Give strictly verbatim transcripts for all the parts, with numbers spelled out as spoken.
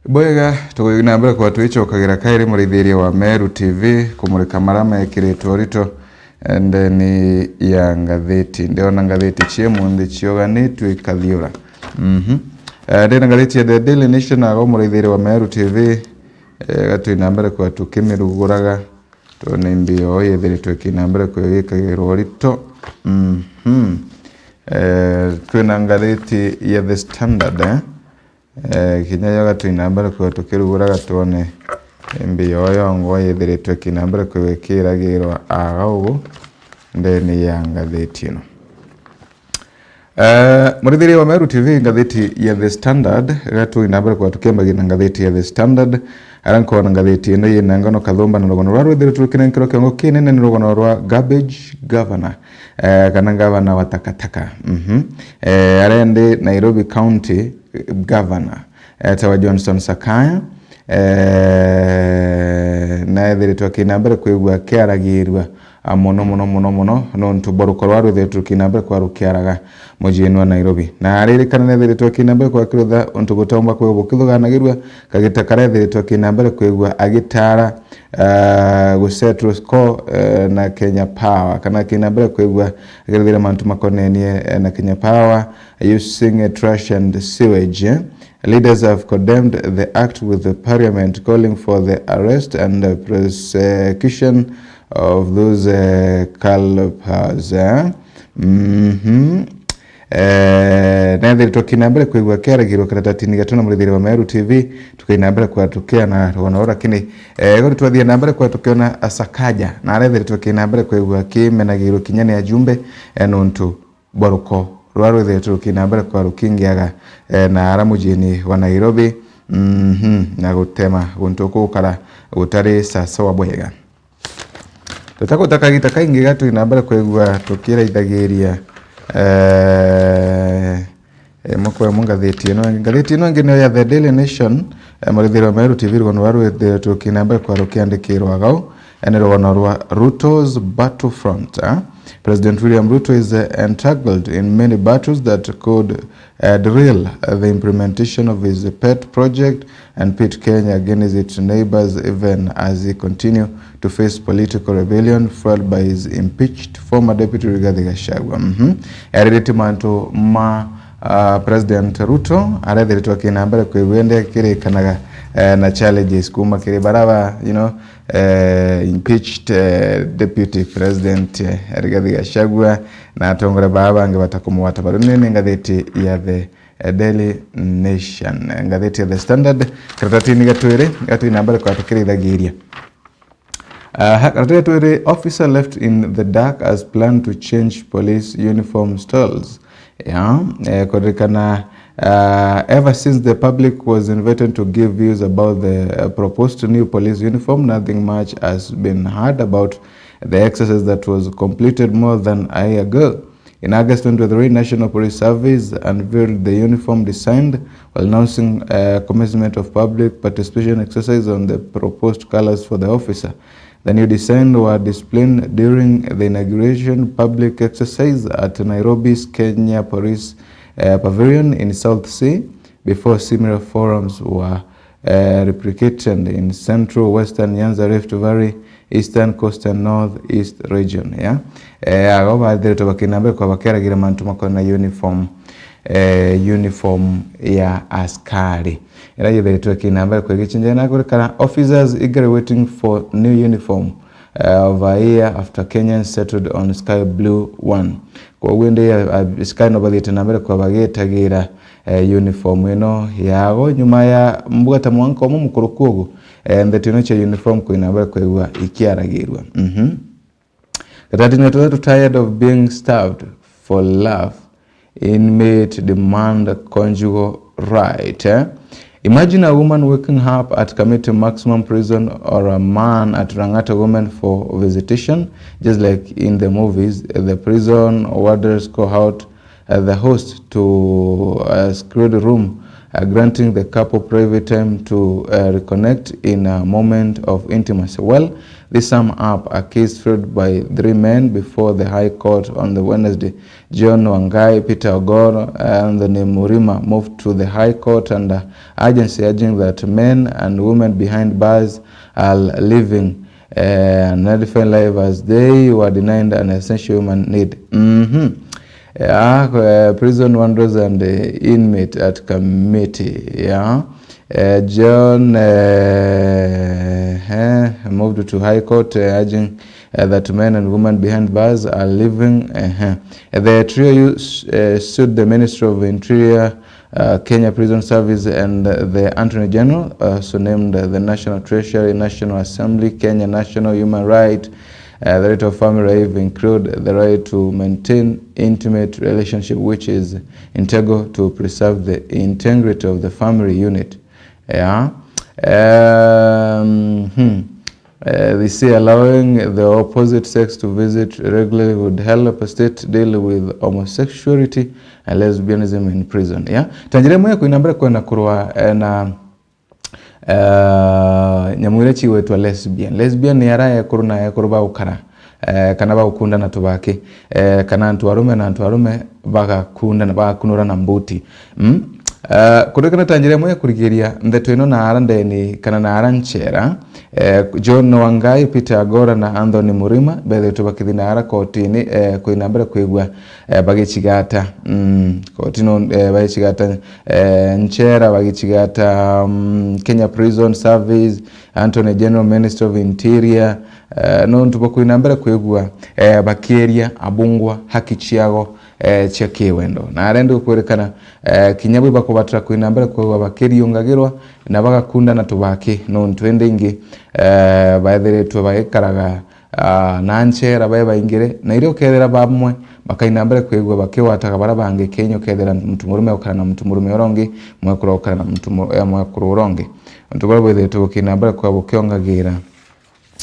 Bwega, tuguthi na mbere kwa twicokagira kairi murithiria wa Meru T V, kumurika maria mekiritwe urito ndeni ya ngathiti. Ndiona ngathiti cia munthi ciuganitue ikathiura. Mhm. Eh, ndina ngathiti ya The Daily Nation, nago murithiria wa Meru T V, eh, gatwi na mbere kwa tukimiruguraga, tuone mbio yethiritwe kina mbere kwa gikagirwa urito. Mhm. Eh, twina ngathiti ya The Standard, eh? Eh, kinya yo gatwi na mbere kwigua tukiruguraga twone imbi yoyo ngo yithiritwe ki na mbere kwigua ikiragirwa aga ugu ndeni ya ngathiti ino. Eh, murithiria wa Meru T V, ngathiti ya The Standard, gatwi na mbere kwigua tukiambagia na ngathiti ya The Standard, ara nkona ngathiti ino yina ngano kathumba na rugano rwa rwithiritwe rukinenkerwa kiongo kinene ni rugano rwa garbage governor, eh, kana gavana wa takataka. Mhm. Eh, arendi Nairobi County, Governor, etawa Johnson Sakaya, eh, na ethiritwe akina mbere kwigua akiaragirua, ah, mono, mono, mono, mono, nontu bwa rukoro rwa rwithiritwe rukina mbere kwa rukiaraga mujiini wa Nairobi. Na aririkana nethiritwe akina mbere kwa kirutha untu gutomba kwigua bukithuganagirua, kagita karethiritwe akina mbere kwigua agitara, ah, gu settle score, eh, na Kenya Power, kana akina mbere kwigua agirithira mantu makonenie, eh, na Kenya Power, using, eh, trash and sewage, eh? Leaders have condemned the act, with the parliament calling for the arrest and the prosecution of those, eh, culprits, eh? Mhm. Eh, nethiritwe akina mbere kwigua akiaragirwa karatatini gatuna murithiria wa Meru T V, tukaina mbere kwa tukiona rugano ruu, lakini, eh, igori twathie na mbere kwa tukiona Sakaja, na arethiritwe akina mbere kwigua akimenagirwa kinya ni ajumbe, eh, nontu bwa ruko ruria rwithiritwe rukina mbere kwa rukingiaga, eh, na ara mujiini wa Nairobi, mhm, na gutema guntu kuu gukara gutari sasawa bwega. Tutaguta kagita kaingi gatwi na mbere kwigua tukiraithagiria, eh, imwe kwa imwe ngathiti ino ingi. Ngathiti ino ingi niyo ya The Daily Nation, eh, murithiria wa Meru T V, rugano ruria rwithiritwe rukina mbere kwa rukiandikirwa gau, eh, ni rugano rwa Ruto's Battlefront, eh? President William Ruto is, uh, entangled in many battles that could, uh, derail, uh, the implementation of his pet project and pit Kenya against its neighbors, even as he continue to face political rebellion fueled by his impeached former deputy Rigathi Gachagua. Mhm. Eririte mantu ma, uh, President Ruto arethiritwe akina mbere kwigua indi akirikanaga, eh, na challenges kuma kiri baraba, you know, eh, impeached, eh, Deputy President, eh, Rigathi Gachagua na atongoria baa bangi batakumugwata baruni ni ngathiti ya The, eh, Daily Nation. Ngathiti ya The Standard, karatatini gatwiri, gatwi na mbere kwa tukirithagiria. Ah, ha, karatatini gatwiri, officer left in the dark as plan to change police uniform styles. Yeah, eh, kuririkana, uh, ever since the public was invited to give views about the, uh, proposed new police uniform, nothing much has been heard about the exercise that was completed more than a year ago. In August twenty twenty-three, National Police Service unveiled the uniform design while announcing, uh, commencement of public participation exercise on the proposed colors for the officer. The new design were displayed during the inauguration public exercise at Nairobi's Kenya Police, eh, Pavilion in South C, before similar forums were, eh, replicated in Central, Western Nyanza, Rift Valley, Eastern Coast and North East region, yeah? Eh, abo bathiritwe bakina mbere kwa bakiaragira mantu makona uniform, eh, uniform ya askari. Ira yithiritwe ikina mbere kwa igichenjera na kurikana officers eagerly waiting for new uniform, uh, of a year after Kenyans settled on sky blue one. Koguo indi, uh, askari no bathiite na mbere kwa bagitagira, eh, uniform ino yago nyuma ya mbuga ta mwanka umwe mukuru kwogu, eh, ndeto ino cia uniform kwina mbere kwigua ikiaragirua. Mhm. Gatatini, tired of being starved for love, inmate demand conjugal right, eh? Imagine a woman waking up at Kamiti Maximum Prison or a man at Lang'ata Women for visitation. Just like in the movies, the prison warders call out, uh, the host to a secluded room, uh, granting the couple private time to, uh, reconnect in a moment of intimacy. Well, this sum up a case filed by three men before the High Court on the Wednesday. John Wangai, Peter Ogoro, and Anthony Murima moved to the High Court under urgency, urging that men and women behind bars are living, uh, an undefined life as they were denied an essential human need. Mhm. Yeah, uh, prison wonders and, uh, inmate at committee. Yeah. Uh, John, uh, eh, moved to High Court, uh, urging, uh, that men and women behind bars are living. Uh-huh. The trio, uh, sued the Ministry of Interior, uh, Kenya Prison Service, and, uh, the Attorney General, uh, so named, uh, the National Treasury, National Assembly, Kenya National Human Right, uh, the right of family life include the right to maintain intimate relationship, which is integral to preserve the integrity of the family unit. Yeah. Um, hmm. Uh, they say allowing the opposite sex to visit regularly would help a state deal with homosexuality and lesbianism in prison. Yeah. Ta njira imwe ya kwina mbere kwenda kurwa, eh, na, eh, nyamu iria cigwitwa lesbian. Lesbian ni ara ekuru na ekuru bagukara, eh, kana bagukundana tubaki, eh, kana antu arume na antu arume bagakundana, bagakunurana mbuti. Mm? Eh, kuririkana ta njira imwe ya kurigiria ndeto ino na ara ndeni kana na ara nchera, eh, John Wangai, Peter Agora na Anthony Murima bethirite bakithi na ara kotini, eh, kwina mbere kwigua, eh, bagicigata, mm, kotini, eh, bagicigata, eh, nchera, bagicigata, mm, Kenya Prison Service, Attorney General, Ministry of Interior, eh, nontu bwa kwina mbere kwigua, eh, bakiria abungwa haki ciago, eh, cia kiwendo. Na arendi gukwirikana, eh, kinya bwi bakubatira kwina mbere kwigua bakiriungagirwa na bagakundana tubaki, nontu indi ingi, eh, baethiritwe bagikaraga, ah, na nchera bae baingire, na iria ukethira bamwe bakaina mbere kwigua bakigwataga bara bangi, kinya ukethira muntu murume ukara na muntu murume uria ungi, mwekuru ukara na muntu mu-, eh, mwekuru uria ungi. Untu buria bwithiritwe bukina mbere kwa bukiongagira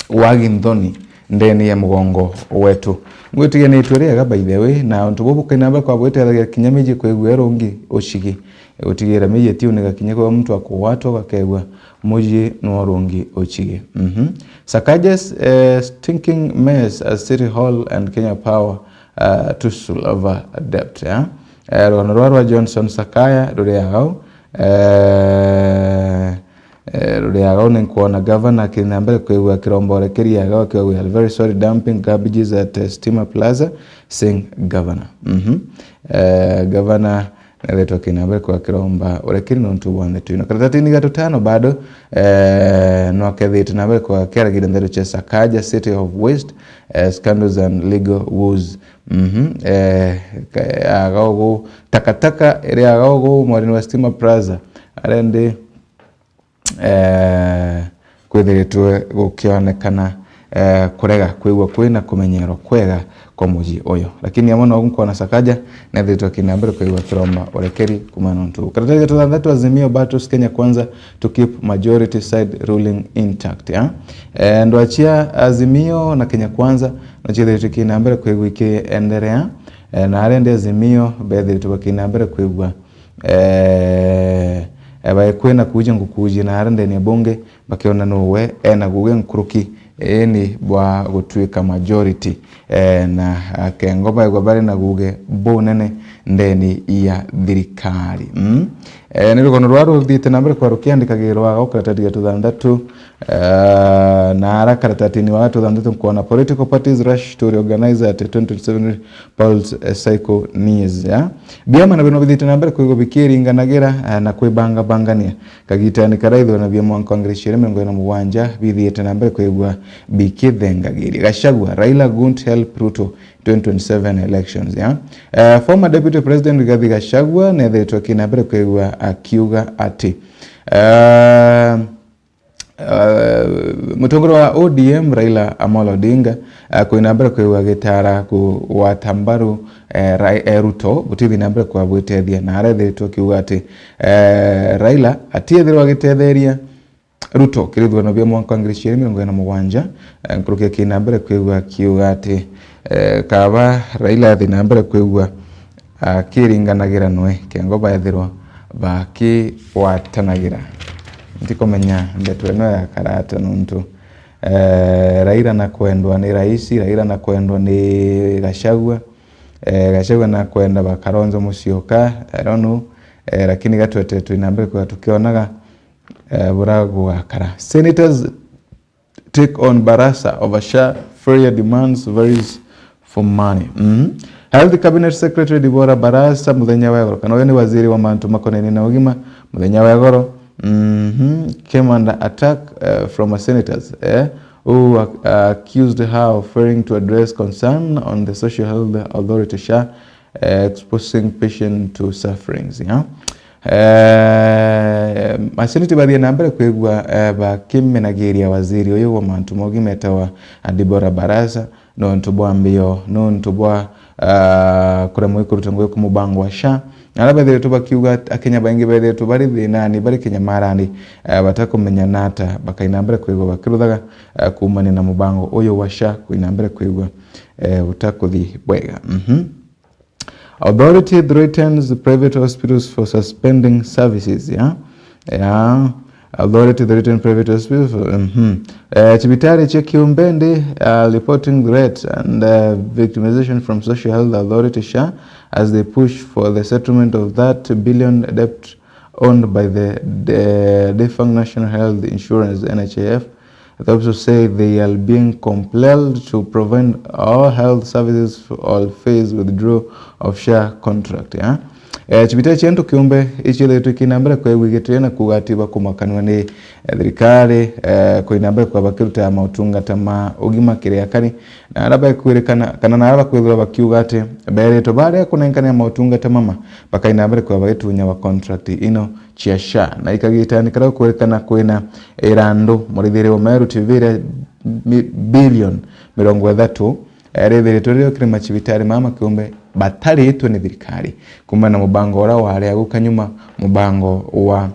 wagi nthoni ndeni ya mugongo wetu. Ngwitigia ni itua riega, by the way, na untu bubu bukaina mbere kwa bwitethagia kinya miji kwigua rungi ucigi. Gutigira miji atiuniga kinya kwa muntu akugwatwa, gakegua muji no rungi ucigi. Mhm. Sakaja's, eh, stinking mess as City Hall and Kenya Power, uh, tussle over debt, yeah? Eh, rugano rwa rwa Johnson Sakaya ruri agau, eh, eh, ruri agau ni nkwona gavana akina mbere kwigua akiromba urekeri agau akiuga, "We are very sorry dumping garbages at, eh, Stima Plaza, sing governor." Mhm. Eh, gavana nethetwe akina mbere kwa akiromba urekeri nontu bwa ndeto ino. Karatatini ga tutano bado, eh, no akethite na mbere kwa akiaragira ndeto cia Sakaja, City of Waste, eh, scandals and legal woes. Mhm. Eh, ka-, aga ugu, takataka iri aga ugu mwarini wa Stima Plaza. Arendi, eh, kwithiritwe gukionekana, eh, kurega kwigua kwina kumenyerwa kwega kwa muji uyu. Lakini amwe no nkwona Sakaja nethiritwe akina mbere kwigua kiromba urekeri kumana nontu. Karatathi ga tuthanthatu, Azimio battles Kenya Kwanza to keep majority side ruling intact, ya? Eh, ndwachia Azimio na Kenya Kwanza no ciethiritwe kina mbere kwigua ikienderea, eh, na aria ndi Azimio bethiritwe bakina mbere kwigua, eh, eh, bae kwina kuuja ngukuuji na aria ndeni ya bunge bakiona nuwe ena guge nkuruki, ini bwa gutuika majority, eh, na akengo baigwa bari na guge bunene ndeni ya thirikari. Mm? Eh, ni rugono rwa ruthiite na mbere kwa rukiandikagirwa gau karatathi ga tuthanthatu, eh, na ara karatatini wa tuthanthatu nkwona political parties rush to reorganize at twenty twenty-seven polls, eh, cycle nears, ya? Biama na bino bithiite na mbere kwigwa bikiringanagira, eh, na kwibangabangania. Kagitani karaithwa na bia mwanka wa ngiri ciiri mirongo iri na mugwanja bithiite na mbere kwigwa bikithengagiria. Gachagua, Raila won't help Ruto twenty twenty-seven elections, ya? Eh, former Deputy President Rigathi Gachagua nethiritwe akina mbere kwigwa akiuga ati, eh, eh, mutongoria wa O D M Raila Amolo Odinga, eh, kwina mbere kwigwa agitara kugwata mbaru, eh, Ra-, eh, Ruto, gutithi na mbere kwa gwitethia, na arethiritwe akiuga ati, eh, Raila atiethirwa agitetheria Ruto kirithurano bia mwanka wa ngiri ciiri mirongo iri na mugwanja, eh, nkuruki akina mbere kwigua akiuga ati, eh, kaba Raila athi na mbere kwigua akiringanagira nwe, kengo baethirwa bakigwatanagira. Ntikumenya ndeto ino yakara atia nontu, eh, Raila na kwendwa ni raisi, Raila na kwendwa ni Gachagua, eh, Gachagua na kwenda ba Kalonzo Musyoka, I don't know, eh, lakini gatwete twina mbere kwega tukionaga, eh, bura gugakara. Senators take on Barasa over SHA, Failure demands varies for money. Mhm. Health Cabinet Secretary Debora Barasa muthenya wa igoro, kana uyu ni waziri wa mantu makonainie na ugima, muthenya wa igoro, mhm, came under attack, eh, from a senators, eh, who ac-, accused her of failing to address concern on the Social Health Authority, SHA, eh, exposing patient to sufferings, yeah? Eh, maseneti bathie na mbere kwigua, eh, bakimenagiria waziri uyu wa mantu ma ugima etawa Debora Barasa, nontu bwa mbio, nontu bwa, ah, kuremwa ikuruta ngugi ku mubango wa SHA. Na aria bethiritwe bakiuga at-, Akenya baingi bethiritwe bari thinani, bari kinyamarani, eh, batakumenya nata bakaina mbere kwigua bakiruthaga, eh, kuumania na mubango uyu wa SHA kuina mbere kwigua, eh, utakuthi bwega. Mhm. Authority threatens private hospitals for suspending services, yeah? Yeah. Authority threatens private hospitals for, mhm. Eh, cibitari cia kiumbe ndi, uh, reporting threats and, uh, victimization from Social Health Authority, SHA, as they push for the settlement of that billion debt owned by the, the defunct National Health Insurance, N H I F. They also say they are being compelled to provide all health services for all phase withdrawal of SHA contract, yeah? Eh, cibitari cia antu kiumbe iciethetwe ikina mbere kwegua igituria na kuuga ati bakumakanua ni, eh, thirikari, eh, kuina mbere kwa bakiruta mautungata ma ugima kiri akari, na aria bakwirikana, kana na aria bakwithirwa bakiuga ati beritwe baria kunenkania mautungata mama bakaina mbere kwa bagitunya wa contract ino cia SHA, na ikagitani karia gukwirikana kwina irandu murithiri wa Meru T V ria mi-, billion mirongo ithatu, eh, rithiritwe ririo kiri macibitari mama kiumbe bataritwe ni thirikari, kumana na mubango uria wari agu kanyuma, mubango wa,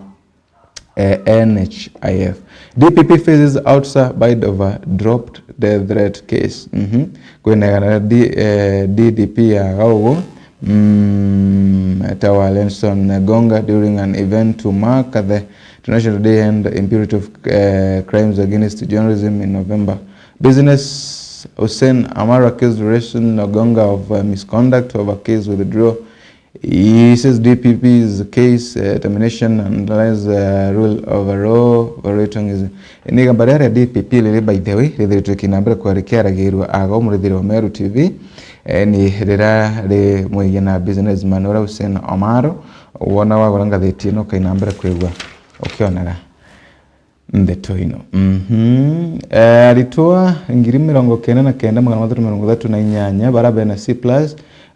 eh, N H I F. D P P faces outside bid over dropped death threat case. Mhm. Kwina D-, eh, D D P ya Gaugu, mm, etawa Lenson Gonga during an event to mark the International Day and Impunity of, eh, Crimes Against Journalism in November. Business Hussein Amar accused Lenson Gonga of, uh, misconduct over case withdrawal. He says D P P's case, uh, termination and lies, uh, rule overall violating is. Ni igamba riria ria D P P riri, by the way, rithiritwe ikina mbere kwa rikiaragirua aga umurithiri wa Meru T V, eh, ni riria ri mwigie na businessman uria Hussein Omaro, wona wagura ngathiti ino ukaina mbere kwigua ukionaga ndeto ino. Mhm. Eh, aritwa ngiri mirongo kenda na kenda magana mathatu mirongo ithatu na inyanya bara bena C plus,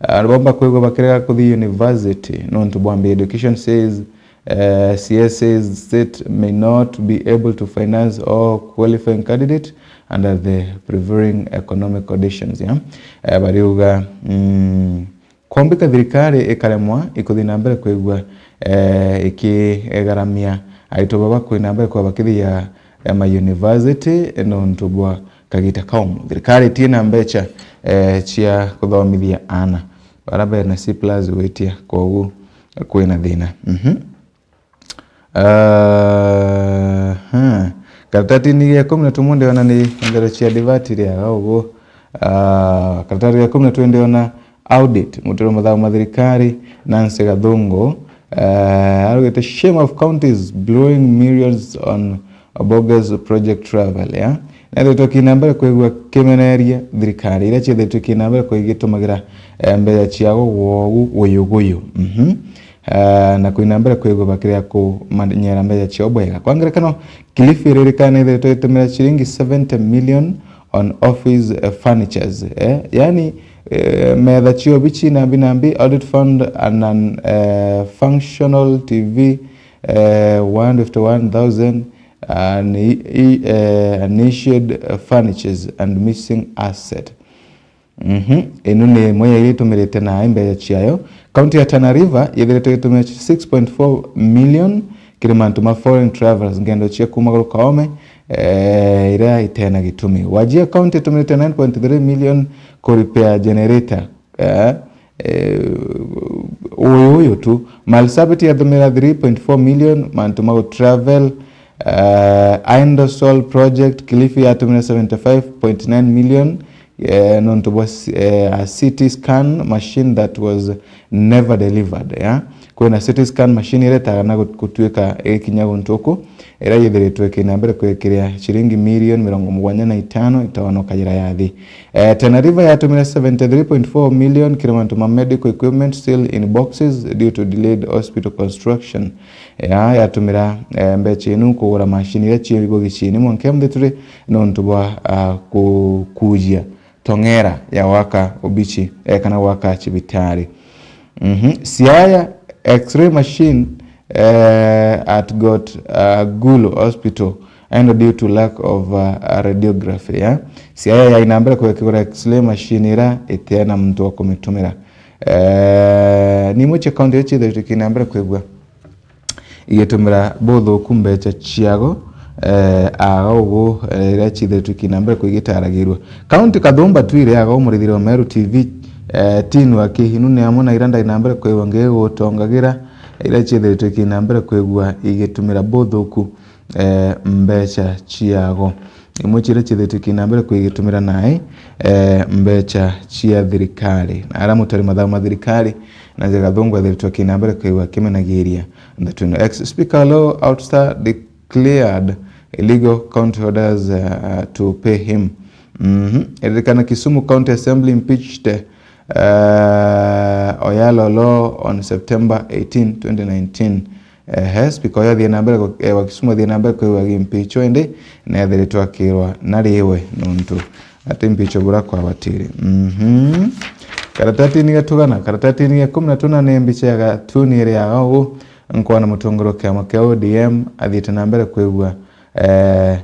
eh, bomba kwigua bakirega kuthi university nontu bwa mbia. Education says, eh, C S As state may not be able to finance all qualifying candidate under the prevailing economic conditions, yeah? Eh, bariuga, mm, Kwambika thirikari ikaremwa ikuthi na mbere kwigua, eh, ikigaramia aritwa baba kwi na mbere kwa bakithia, eh, ma university nontu bwa kagita kaumu. Thirikari itina mbecha, eh, cia kuthomithia aana bara bena C plus gwitia, kwogu kwina thina. Mhm. Ah, hmm. Karatatini ga ikumi na tumwe ndiona ni ndeto cia divati ria gaugu. Ah, karatati ga ikumi na tumwe ndiona audit, mutiro muthau ma thirikari, Nancy Gathungu. Ah, arugite, "Shame of counties blowing millions on bogus project travel," ya. Nethetwe kina mbere kwigua kimeneria thirikari iria ciethetwe kina mbere kwigitumagira, eh, mbeca ciao gwogu guyuguyu. Mhm. Ah, na kwina mbere kwigua bakiria kumanyera mbeca ciao bwega. Kwa ngerekano, Kilifi iririkana ithetwe itumira ciringi seventy million on office, eh, furnitures, eh? Yani, eh, metha cio bichi nambi nambi, audit fund and an, eh, functional T V, eh, one fifty-one thousand, an i-, i-, eh, an issued, eh, furnitures and missing asset. Mhm. Ino ni imwe ya iria itumirite na mbeca ciayo. Kaunti ya Tana River yethirite igitumira six point four million kiri mantu ma foreign travellers, ngendo cia kuma guru Kaome, eh, iria itena gitumi. Wajir County itumirite nine point three million ku repair generator, eh, eh, uyu uyu tu. Marsabit yatumira three point four million, mantu ma travel, uh, Indosol project, Kilifi yatumira seventy-five point nine million, eh, nontu bwa s-, eh, a C T scan machine that was never delivered, yeah? Kwina C T scan machine iria itaga na gut-, gutuika igikinya guntu uku, iria yithiritwe ikina mbere kwikiria ciringi milioni mirongo mugwanja na itano itaonoka njira yathi. Eh, Tana River yatumire seventy-three point four million kiri mantu ma medical equipment sealed in boxes due to delayed hospital construction. Ya, yatumira, eh, mbecha inu kugura machine iria ciigwa giciini mwanka mthituri nontu bwa, ah, kukujia tong'era ya gwaka ubichi, eh, kana gwaka cibitari. Mhm. Siaya X-ray machine, eh, at got, uh, Gulu Hospital and due to lack of, uh, radiography, yeah? Siaya yaina mbere kwikigura X-ray machine ira itiena muntu wa kumitumira. Eh, ni imwe cia kaunti iria ciithiritwe ikina mbere kwigua igitumira buthuku mbecha ciago, eh, aga ugu, eh, iria ciithiritwe ikina mbere kwigitaragirua. Kaunti kathumba tu iri aga umurithiri wa Meru T V, eh, Tinu Akihinu ni amwe na iria ndaina mbere kwigua ngigutongagira, iria ciithiritwe ikina mbere kwigua igitumira buthuku, eh, mbecha ciago. Imwe cia iria ciithiritwe ikina mbere kwigitumira nai, eh, mbecha cia thirikari. Na aria mutari mathabu ma thirikari, na njega thungu ethiritwe akina mbere kwigua akimenagiria ndeto ino. Ex-speaker Law Outstar declared illegal county orders, uh, to pay him. Mhm. Iririkana Kisumu County Assembly impeached, uh, Oyalo Law on September eighteen, twenty nineteen. Ehe, speaker uyu athie na mbere ku-, eh, wa Kisumu athie na mbere kwigua gimpeachwo indi nethiritwe akirwa nariwe nontu ati mpeachwo bura kwabatiri. Mhm. Karatatini ga tugana, karatatini ga ikumi na tuna ni mbicha ya gatuni iri aga ugu, nkwona mutongoria wa kiama kia O D M athiite na mbere kwigua, eh,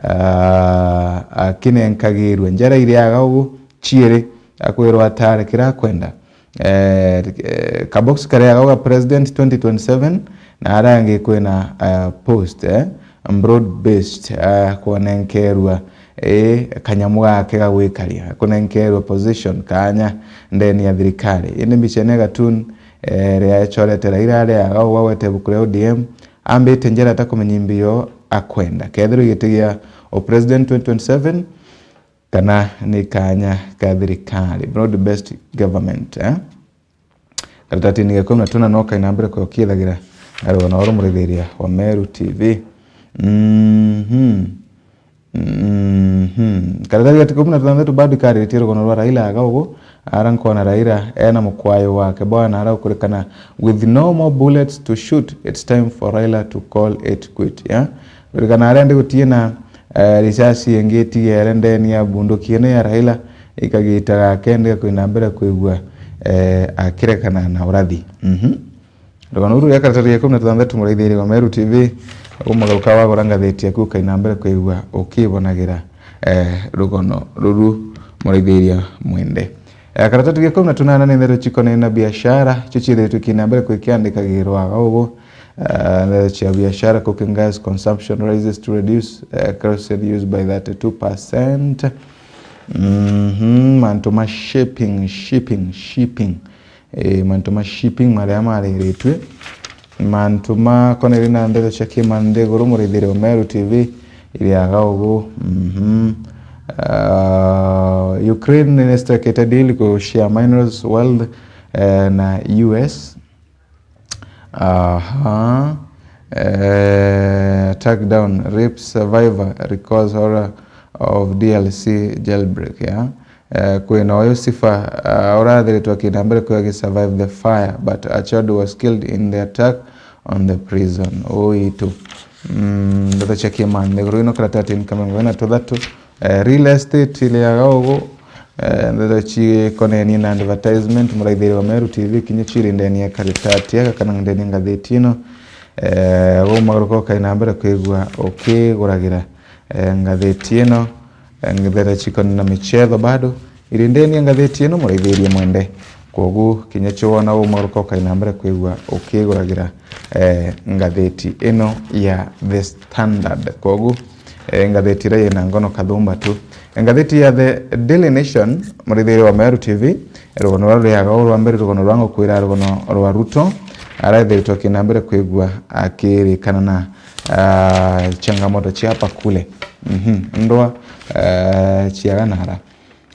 ah, akinenkagirwe njara iri aga ugu ciiri, akwirwa atare kira akwenda. Eh, eh, kabox karia aga uga president twenty twenty-seven, na aria angi kwina, eh, post, eh, broad based, eh, kwonenkerwa, eh, kanyamu gake ga gwikaria, kunenkerwa position, kanya ndeni ya thirikari. Indi mbicha ino ya gatuni, eh, ria echorete Raila aria aga ugu agwete ibuku ria O D M, ambite njara atakumenya imbio akwenda. Kethirwa igiti gia o president twenty twenty-seven, kana ni kanya ka thirikari, broad based government, eh? Karatatini ga ikumi na tuna no kaina mbere kwa ukithagira rugano ruru murithiria wa Meru T V. Mhm. Mhm. Karatati ga ikumi na thanthatu bado kariritie rugano rwa Raila aga ugu, ara nkona Raila ena mukwayo wake bwana ara ukurikana, "With no more bullets to shoot, it's time for Raila to call it quit," yeah? Ririkana aria ndi gutie na, eh, risasi ingi itigere ndeni ya bunduki ino ya Raila, ikagita gake ndi kwina mbere kwigua, eh, akirekana na urathi. Mhm. Rugano ruru rwa karatati ga ikumi na thanthatu muraithiria wa Meru T V, umagaruka wagura ngatheti yaku ukaina mbere kwigua ukibonagira, eh, rugano ruru muraithiria mwende. Eh, karatati ga ikumi na tunana ni ndeto cikonene na biashara, cio ciithiritwe ikina mbere kwikiandikagirwa aga ugu. Eh, ndeto cia biashara, cooking gas consumption rises to reduce, eh, kerosene use by thirty-two percent. Mhm, mantu ma shipping, shipping, shipping. Eh, mantu ma shipping maria mariritwe. Mantu makonainie na ndeto cia kimanthiguru, muraithiria wa Meru T V, iri aga ugu. Mhm. Ah, Ukraine ni strike a deal ku share minerals wealth, eh, na U S. Aha. Eh, track down, rape survivor recalls horror of D R C jailbreak, yeah? Eh, kwina uyu Sifa, ah, urathiritwe akina mbere kwigua agi survive the fire, but a child was killed in the attack on the prison. Uitu. Mm, ndeto cia kimanthiguru ino karatatini ka mirongo ina na tuthatu. Eh, real estate iri aga ugu, eh, ndeto cikonenie na advertisement, muraithiria wa Meru T V, kinya ciri ndeni ya karatati aka kana ndeni ya ngatheti ino. Eh, uguo magaruka ukaina mbere kwigua ukiguragira, eh, ngatheti ino, eh, ndeto cikonenie na michetho bado, iri ndeni ya ngatheti ino, muraithiria mwende. Kwogu kinya cio wona uguo magaruka ukaina mbere kwigua ukiguragira, eh, ngatheti ino ya The Standard. Kwogu, eh, ngatheti iria yina ngono kathumba tu, Ngathiti ya The Daily Nation, murithiri wa Meru T V, rugono rwa ruriaga rwa mbere, rugono rwa ngukwira, rugono rwa Ruto, araithiritwe akina mbere kwigua akirikana na, ah, changamoto cia hapa kule. Mhm, ndwa, eh, ciaga nara.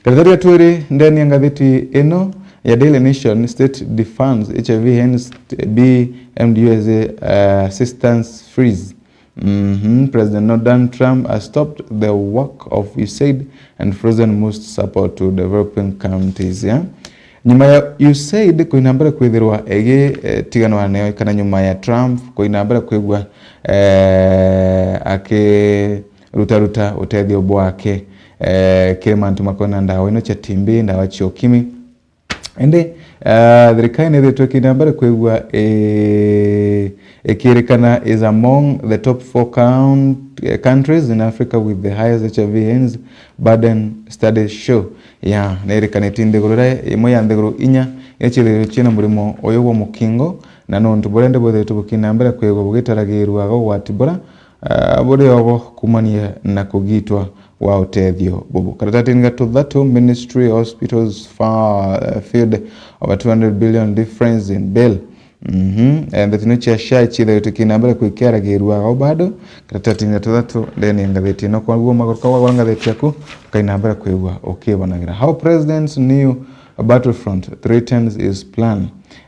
Karithari ya twiri ndeni ya ngathiti ino ya Daily Nation, state defunds H I V, hence B M D U S A, uh, assistance freeze. Mhm. President Donald Trump has stopped the work of USAID and frozen most support to developing countries, yeah? Nyuma ya USAID kuina mbere kwithirwa igi, eh, tiganwa nayo, kana nyuma ya Trump kuina mbere kwigua, eh, aki rutaruta utethio bwake, eh, kiri mantu makonie na ndawa ino cia T B, ndawa cia ukimi. Indi, eh, thirikari ni ithitwe ikina mbere kwigua, eh, ikirikana is among the top four count-, eh, countries in Africa with the highest H I V AIDS burden, studies show. Ya, ni irikanitie nthiguru iria, imwe ya nthiguru inya iria ciithirwe ciina murimo uyu bwa mukingo, na nontu buria ndi bwithiritwe bukina mbere kwigua bugitaragirua ugwati buria, ah, buri obo kumania na kugitwa gwa utethio bubu. Karatatini ga tuthatu, Ministry Hospitals fa-, fund over two hundred billion difference in bill. Mhm. Eh, ndeto ino cia SHA ciithagitwe kina mbere kwikiaragirua gao bado. Karatatini ga tuthatu ndeni ya ngathiti ino. Kwa guo maguruka wagura ngathiti yaku, ukaina mbere kwigua ukibanagira. How President's new battlefront threatens his plan.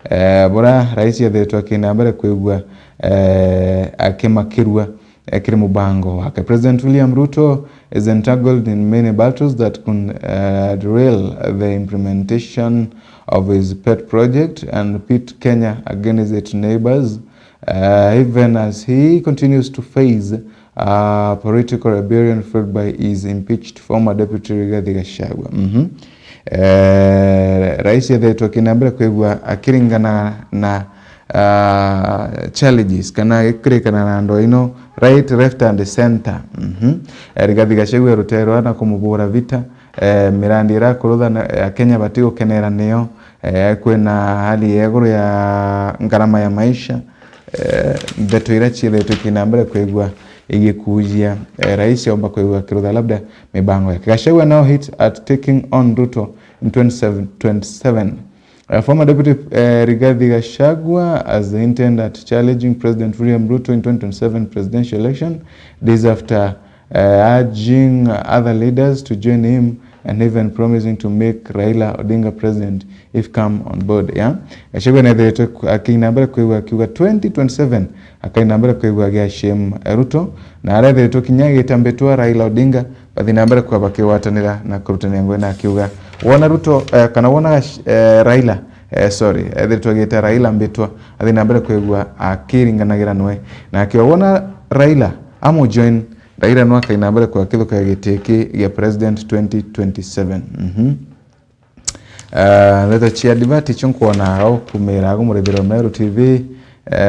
Eh, bura rais ethitwe akina mbere kwigua, eh, akimakirua, eh, kiri mubango wake. President William Ruto is entangled in many battles that could, eh, derail the implementation of his pet project and pit Kenya against its neighbors, eh, even as he continues to face a political rebellion fueled by his impeached former deputy Rigathi Gachagua. Mhm. Eh, rais ethetwe akina mbere kwigua akiringana na, ah, challenges, kana akiringana na andu ino right, left and center. Mhm. Eh, Rigathi Gachagua ruterwa na kumubura vita, eh, mirandi ira kurutha na, eh, Akenya batigukenera niyo, eh, kwina hali ya iguru ya ngarama ya maisha, eh, ndeto iria ciethetwe ikina mbere kwigua igikujia, eh, rais omba kwigua akirutha labda mibango yake. Gachagua now hit at taking on Ruto in twenty-seven, twenty-seven. Uh, former Deputy, uh, Rigathi Gachagua has hinted at challenging President William Ruto in twenty twenty-seven presidential election, days after, uh, urging other leaders to join him and even promising to make Raila Odinga president if come on board, yeah? Gachagua nethiritwe ku-, akina mbere kwigua akiuga twenty twenty-seven akaina mbere kwigua agia shame Ruto, na arethiritwe kinya agita mbitwa Raila Odinga bathi na mbere kwa bakigwatanira na kurutania ngugi, na akiuga wona Ruto, eh, kana wona Gash-, eh, Raila, eh, sorry, ethiritwe agita Raila mbitwa, athi na mbere kwigua akiringanagira nwe, na akiuga wona Raila amu join, Raila nwe akaina mbere kwa akithukia giti giki gia president twenty twenty-seven. Mhm. Eh, ndeto cia advert icio nkwona au kumira agu murithiro Meru T V, eh,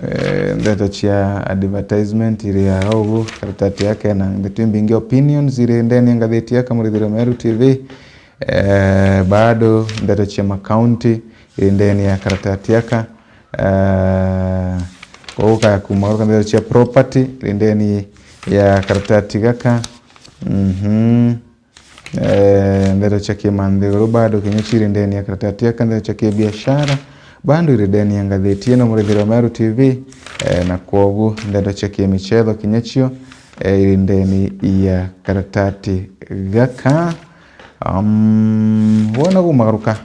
eh, ndeto cia advertisement iri agu karatati yake na ndeto imbingi, opinions iri ndeni ya ngathiti yaka murithiro Meru T V, eh, bado ndeto cia makaunti iri ndeni ya karatati yaka, eh, koguo kaya kuma ndeto cia property iri ndeni ya karatati gaka. Mhm. Eh, ndeto cia kimanthiguru bado kinya ciri ndeni ya karatati yaka, ndeto cia kibiashara bado iri ndeni ya ngathiti ino murithiro Meru T V, eh, na kwogu ndeto cia kimichetho kinya cio, eh, iri ndeni ya karatati gaka. Um, wona gumagaruka,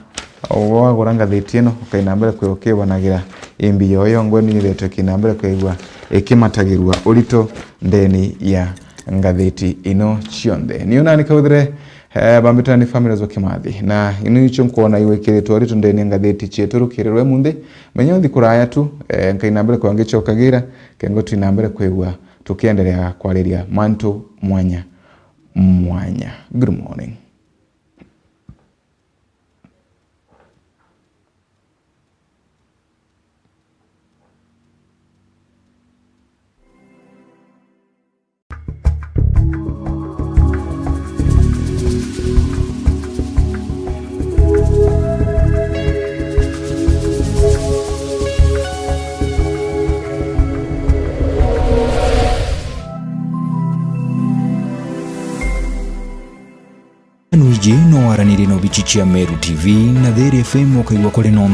wagura ngathiti ino, ukaina mbere kwi ukibanagira imbi yoyo ngwe ni ithetwe kina mbere kwigua ikimatagirua urito ndeni ya ngathiti ino cionthe. Ni unani kauthire, eh, bambitwa ni families wa Kimathi. Na ino icio nkwona iwikiritwe urito ndeni ya ngathiti cietu rukiri rwe munthi. Menya uthi kuraya tu, eh, nkaina mbere kwa ngicokagira, kengo twina mbere kwigua tukiendelea kwariria mantu mwanya mwanya. Good morning. Raniri na obichi cia Meru T V na Thiri F M ukaigua kuri no